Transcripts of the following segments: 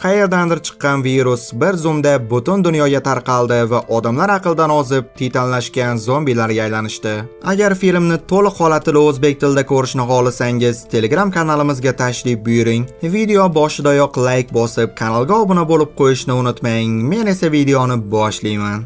Qayerdandir chiqqan virus bir zumda butun dunyoga tarqaldi va odamlar aqldan ozib, titanlashgan zombilarga aylanishdi. Agar filmni to'liq holatida o'zbek tilida ko'rishni xohlasangiz, Telegram kanalimizga tashrif buyuring. Video boshidayoq like bosib, kanalga obuna bo'lib qo'yishni unutmang. Men esa videoni boshlayman.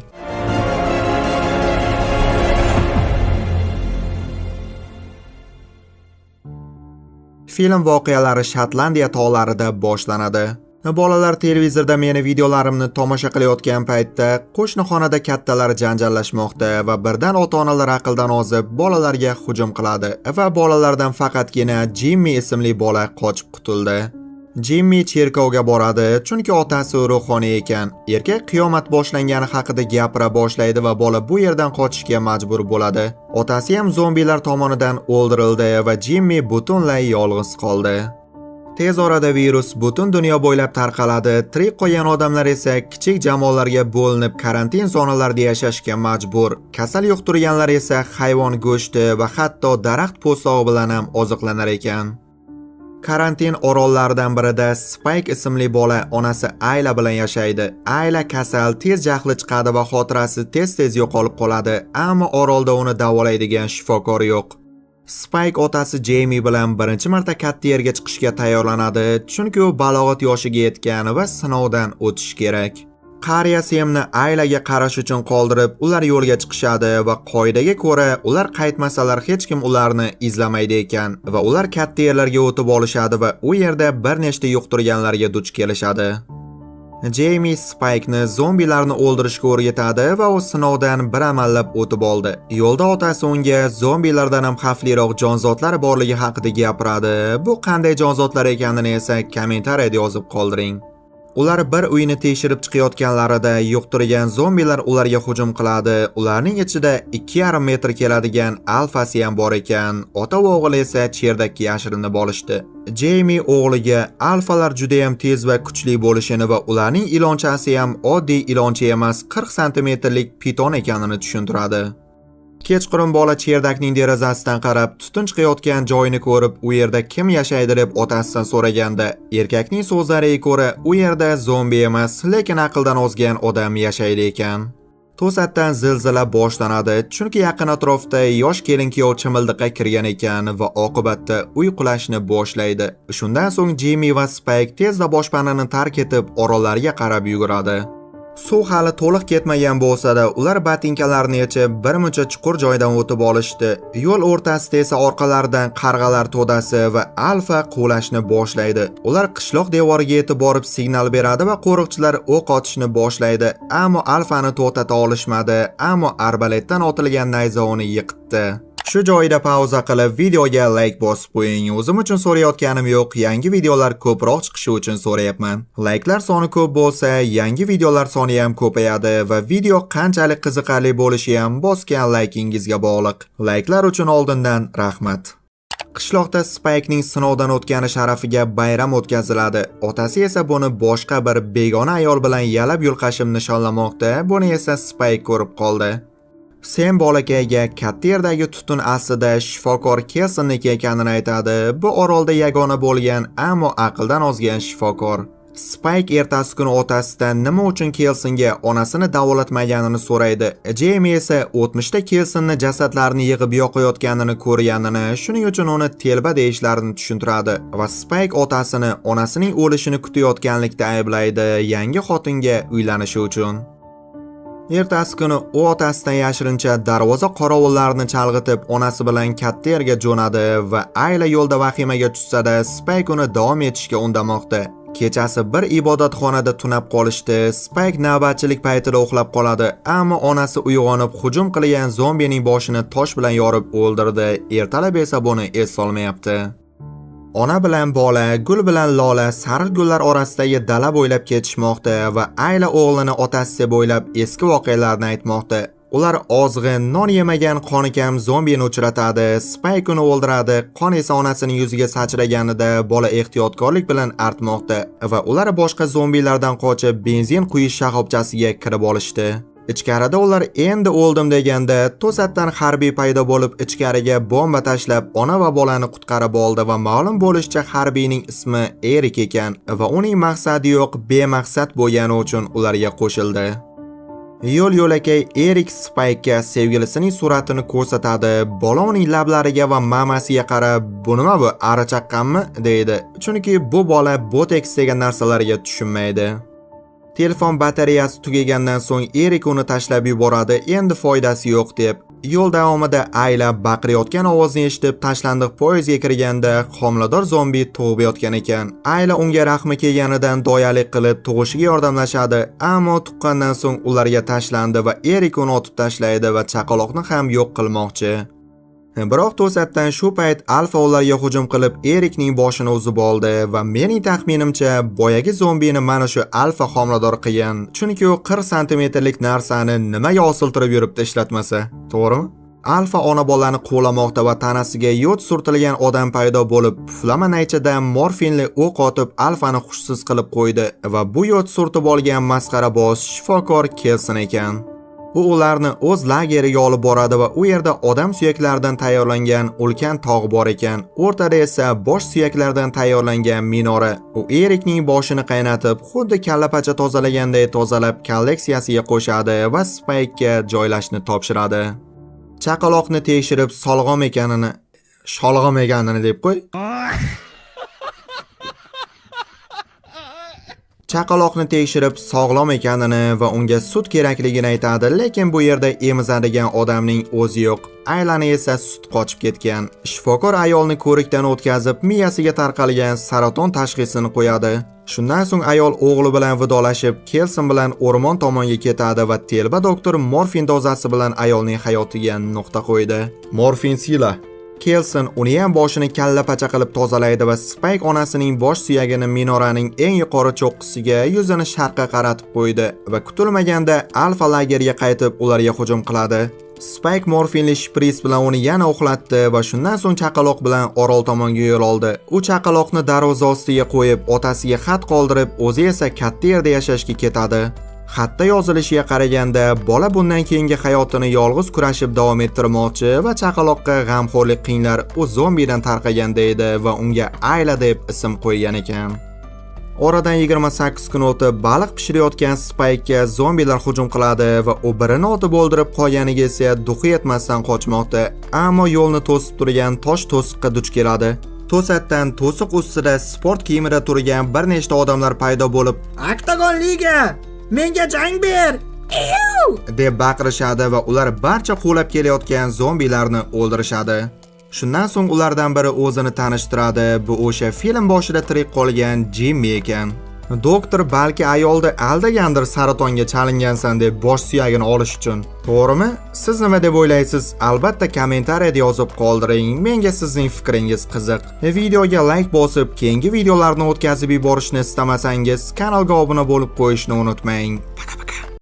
Film voqealari Shotlandiya tog'larida boshlanadi. Bolalar televizorda meni videolarimni tomosha qilayotgan paytda qo'shni xonada kattalar janjallashmoqda va birdan ota-onalar aqldan ozib bolalarga hujum qiladi va bolalardan faqatgina Jimmy ismli bola qochib qutuldi. Jimmy cherkovga boradi, chunki otasi ruhoniy ekan. Erkak qiyomat boshlangani haqida gapira boshlaydi va bola bu yerdan qochishga majbur bo'ladi. Otasi ham zombilar tomonidan o'ldirildi va Jimmy butunlay yolg'iz qoldi. Tez orada virus butun dunyo bo'ylab tarqaladi. Tirik qolgan odamlar esa kichik jamoalarga bo'linib karantin zonalarida yashashga majbur. Kasal yuqtirganlar esa hayvon go'shti va hatto daraxt po'stlog'i bilan ham oziqlanar ekan. Karantin orollaridan birida Spike ismli bola onasi Ayla bilan yashaydi. Ayla kasal, tez jahli chiqadi va xotirasi tez-tez yo'qolib qoladi, ammo orolda uni davolaydigan shifokor yo'q. Spike otasi Jamie bilan birinchi marta katta yerga chiqishga tayyorlanadi, chunki u balog'at yoshiga yetgan va sinovdan o'tishi kerak. Qariya Semni Aylaga qarash uchun qoldirib, ular yo'lga chiqishadi va qoidaga ko'ra ular qaytmasalar hech kim ularni izlamaydi ekan va ular katta yerlarga o'tib olishadi va u yerda bir nechta yuqtirganlarga duch kelishadi. Jamie Spike'ni zombilarni o'ldirishga o'rgatadi va u sinovdan bir amallab o'tib oldi. Yo'lda otasi unga zombilardan ham xavfliroq jonzotlar borligi haqida gapiradi. Bu qanday jonzotlar ekanini esa kommentariyada yozib qoldiring. Ular bir uyni tekshirib chiqayotganlarida yuqtirgan zombilar ularga hujum qiladi. Ularning ichida 2,5 metr keladigan alfasi ham bor ekan. Ota va o'g'il esa cherdakka yashirinib olishdi. Jamie o'g'liga alfalar juda ham tez va kuchli bo'lishini va ularning ilonchasi ham oddiy iloncha emas, 40 santimetrlik piton ekanini tushuntiradi. Kechqurun bola cherdakning derazasidan qarab tutun chiqayotgan joyini ko'rib, u yerda kim yashaydi deb otasidan so'raganda, erkakning so'zlariga ko'ra u yerda zombi emas, lekin aqldan ozgan odam yashaydi ekan. To'satdan zilzila boshlanadi, chunki yaqin atrofda yosh kelin-kuyov chimildiqqa kirgan ekan va oqibatda uy qulashni boshlaydi. Shundan so'ng Jimmy va Spike tezda boshpanani tark etib orollarga qarab yuguradi. Suv hali to'liq ketmagan bo'lsa-da, ular botinkalarini yechib bir muncha chuqur joydan o'tib olishdi. Yo'l o'rtasida esa orqalaridan qarg'alar to'dasi va alfa quvlashni boshlaydi. Ular qishloq devoriga yetib borib signal beradi va qo'riqchilar o'q otishni boshlaydi, ammo alfani to'xtata olishmadi, ammo arbaletdan otilgan nayza uni yiqitdi. Shu joyda pauza qilib videoga like bosib qo'ying. O'zim uchun so'rayotganim yo'q, yangi videolar ko'proq chiqishi uchun so'rayapman. Likelar soni ko'p bo'lsa, yangi videolar soni ham ko'payadi va video qanchalik qiziqarli bo'lishi ham bosgan likingizga bog'liq. Likelar uchun oldindan rahmat. Qishloqda Spikening sinovdan o'tgani sharafiga bayram o'tkaziladi. Otasi esa buni boshqa bir begona ayol bilan yalab yulqashib nishonlamoqda. Buni esa Spike ko'rib qoldi. Sem bolakayga katta yerdagi tutun aslida shifokor Kelsonniki ekanini aytadi. Bu orolda yagona bo'lgan, ammo aqldan ozgan shifokor. Spike ertasi kuni otasidan nima uchun Kelsonga onasini davolatmaganini so'raydi. Jamie esa o'tmishda Kelsonni jasadlarini yig'ib yoqayotganini ko'rganini, shuning uchun uni telba deyishlarini tushuntiradi va Spike otasini onasining o'lishini kutayotganlikda ayblaydi, yangi xotinga uylanishi uchun. Ertasi kuni u otasidan yashirincha darvoza qorovullarini chalg'itib, onasi bilan katta yerga jo'nadi va Ayla yo'lda vahimaga tushsa-da, Spike uni davom etishga undamoqda. Kechasi bir ibodatxonada tunab qolishdi. Spike navbatchilik paytida uxlab qoladi, ammo onasi uyg'onib hujum qilgan zombining boshini tosh bilan yorib o'ldirdi. Ertalab esa buni eslolmayapti. Ona bilan bola, gul bilan lola sariq gullar orasidagi dala bo'ylab ketishmoqda va Ayla o'g'lini otasi bo'ylab eski voqealarni aytmoqda. Ular ozg'in, non yemagan qoni kam zombini uchratadi, Spike uni o'ldiradi, qon esa onasining yuziga sachraganida bola ehtiyotkorlik bilan artmoqda va ular boshqa zombilardan qochib benzin quyish shoxobchasiga kirib olishdi. Ichkarida ular endi o'ldim deganda to'satdan harbiy paydo bo'lib, ichkariga bomba tashlab, ona va bolani qutqarib oldi va ma'lum bo'lishicha, harbiyning ismi Erik ekan va uning maqsadi yo'q, bemaqsad bo'lgani uchun ularga qo'shildi. Yo'l yo'lakay Erik Spaykka sevgilisining suratini ko'rsatadi. Bola uning lablariga va mamasiga qarab, "Bu nima bu, ari chaqqanmi?" deydi. Chunki bu bola botoks degan narsalarga tushunmaydi. Telefon batareyasi tugagandan so'ng Erik uni tashlab yuboradi, endi foydasi yo'q deb. Yo'l davomida Ayla baqirayotgan ovozni eshitib, tashlandiq poyezdga kirganda homilador zombi tug'ib yotgan ekan. Ayla unga rahmi kelganidan doyalik qilib tug'ishiga yordamlashadi, ammo tuqqandan so'ng ularga tashlandi va Erik uni otib tashlaydi va chaqaloqni ham yo'q qilmoqchi. Biroq to'satdan shu payt Alfa ularga hujum qilib, Erikning boshini uzib oldi va mening taxminimcha, boyagi zombini mana shu Alfa homilador qilgan. Chunki u 40 santimetrlik narsani nimaga osiltirib yuribdi ishlatmasa, to'g'rimi? Alfa ona bolani quvlamoqda va tanasiga yod surtilgan odam paydo bo'lib, puflama naychadan morfinli o'q otib, Alfani hushsiz qilib qo'ydi va bu yod surtib olgan masxaraboz shifokor Kelsin ekan. U ularni o'z lageriga olib boradi va u yerda odam suyaklaridan tayyorlangan ulkan tog' bor ekan. O'rtada esa bosh suyaklardan tayyorlangan minora. U Erikning boshini qaynatib, xuddi kallapacha tozalaganday tozalab, kolleksiyasiga qo'shadi va Spaykka joylashni topshiradi. Chaqaloqni tekshirib, solg'om ekanini, sholg'om ekanini deb qo'y. Chaqaloqni tekshirib, sog'lom ekanini va unga sut kerakligini aytadi, lekin bu yerda emizadigan odamning o'zi yo'q. Aylani esa sut qochib ketgan. Shifokor ayolni ko'rikdan o'tkazib, miyasiga tarqalgan saraton tashxisini qo'yadi. Shundan so'ng ayol o'g'li bilan vidolashib, Kelsin bilan o'rmon tomonga ketadi va telba doktor morfin dozasi bilan ayolning hayotiga nuqta qo'ydi. Morfin sila. Kelsin uni ham boshini kallapacha qilib tozalaydi va Spayk onasining bosh suyagini minoraning eng yuqori cho'qqisiga yuzini sharqqa qaratib qo'ydi va kutilmaganda Alfa lagerga qaytib ularga hujum qiladi. Spayk morfinli shpris bilan uni yana uxlatdi va shundan so'ng chaqaloq bilan orol tomonga yo'l oldi. U chaqaloqni darvoza ostiga qo'yib, otasiga xat qoldirib, o'zi esa katta yerda yashashga ketadi. Xatda yozilishiga qaraganda, bola bundan keyingi hayotini yolg'iz kurashib davom ettirmoqchi va chaqaloqqa g'amxo'rlik qilinglar, u zombidan tarqagan deydi va unga Ayla deb ism qo'ygan ekan. Oradan 28 kun o'tib, baliq pishirayotgan Spaykka zombilar hujum qiladi va u birini otib o'ldirib, qolganiga esa дух i yetmasdan qochmoqda. Ammo yo'lni to'sib turgan tosh to'siqqa duch keladi. To'satdan to'siq ustida sport kiyimida turgan bir nechta odamlar paydo bo'lib, Oktagon liga! Menga jang ber! deb baqirishadi va ular barcha quvlab kelayotgan zombilarni o'ldirishadi. Shundan so'ng ulardan biri o'zini tanishtiradi. Bu o'sha film boshida tirik qolgan Jimmy ekan. Doktor balki ayolni aldagandir saratonga chalingansan deb bosh suyagini olish uchun. To'g'rimi? Siz nima deb o'ylaysiz? Albatta kommentariyada yozib qoldiring. Menga sizning fikringiz qiziq. Videoga like bosib, keyingi videolarni o'tkazib yuborishni istamasangiz, kanalga obuna bo'lib qo'yishni unutmang. Пока.